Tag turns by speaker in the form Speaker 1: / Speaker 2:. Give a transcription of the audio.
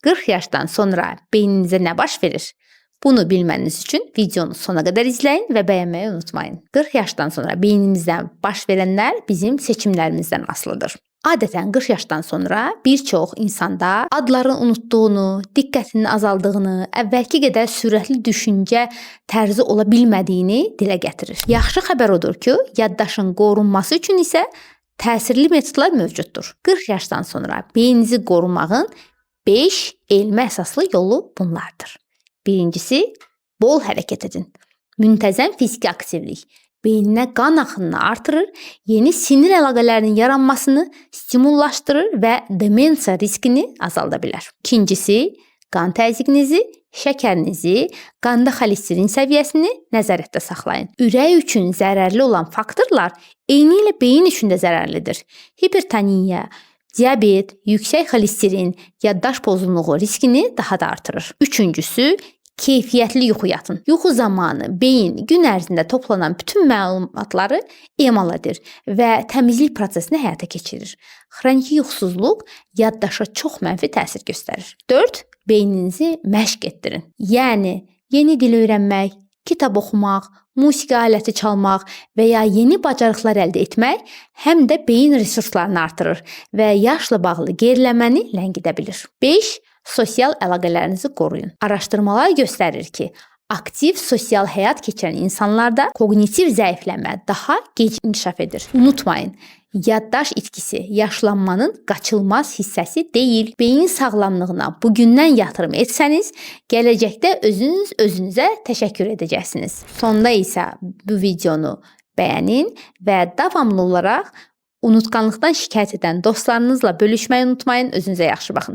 Speaker 1: 40 yaşdan sonra beyninizə nə baş verir? Bunu bilməniz üçün videonu sona qədər izləyin və bəyənməyi unutmayın. 40 yaşdan sonra beynimizdən baş verənlər bizim seçimlərimizdən asılıdır. Adətən 40 yaşdan sonra bir çox insanda adların unutduğunu, diqqətinin azaldığını, əvvəlki qədər sürətli düşüncə tərzi ola bilmədiyini dilə gətirir. Yaxşı xəbər odur ki, yaddaşın qorunması üçün isə təsirli metodlar mövcuddur. 40 yaşdan sonra beyninizi qorumağın 5 elmi əsaslı yolu bunlardır. Birincisi, bol hərəkət edin. Müntəzəm fiziki aktivlik beyninə qan axınını artırır, yeni sinir əlaqələrinin yaranmasını stimullaşdırır və demensiya riskini azalda bilər. İkincisi, qan təzyiqinizi, şəkərinizi, qanda xolesterin səviyyəsini nəzarətdə saxlayın. Ürək üçün zərərli olan faktorlar eynilə beyin üçün də zərərlidir. Hipertoniya, diabet, yüksək xolesterin, yaddaş pozğunluğu riskini daha da artırır. Üçüncüsü, keyfiyyətli yuxu yatın. Yuxu zamanı beyin gün ərzində toplanan bütün məlumatları emal edir və təmizlik prosesini həyata keçirir. Xroniki yuxusuzluq yaddaşa çox mənfi təsir göstərir. 4. Beyninizi məşq etdirin. Yəni yeni dil öyrənmək, kitab oxumaq, musiqi aləti çalmaq və ya yeni bacarıqlar əldə etmək həm də beyin resurslarını artırır və yaşla bağlı geriləməni ləngidə bilir. 5. Sosial əlaqələrinizi qoruyun. Araşdırmalar göstərir ki, aktiv sosial həyat keçirən insanlarda koqnitiv zəifləmə daha gec inkişaf edir. Unutmayın, yaddaş itkisi yaşlanmanın qaçılmaz hissəsi deyil. Beyin sağlamlığına bugündən yatırım etsəniz, gələcəkdə özünüz özünüzə təşəkkür edəcəksiniz. Sonda isə bu videonu bəyənin və davamlı olaraq unutqanlıqdan şikayət edən dostlarınızla bölüşməyi unutmayın. Özünüzə yaxşı baxın.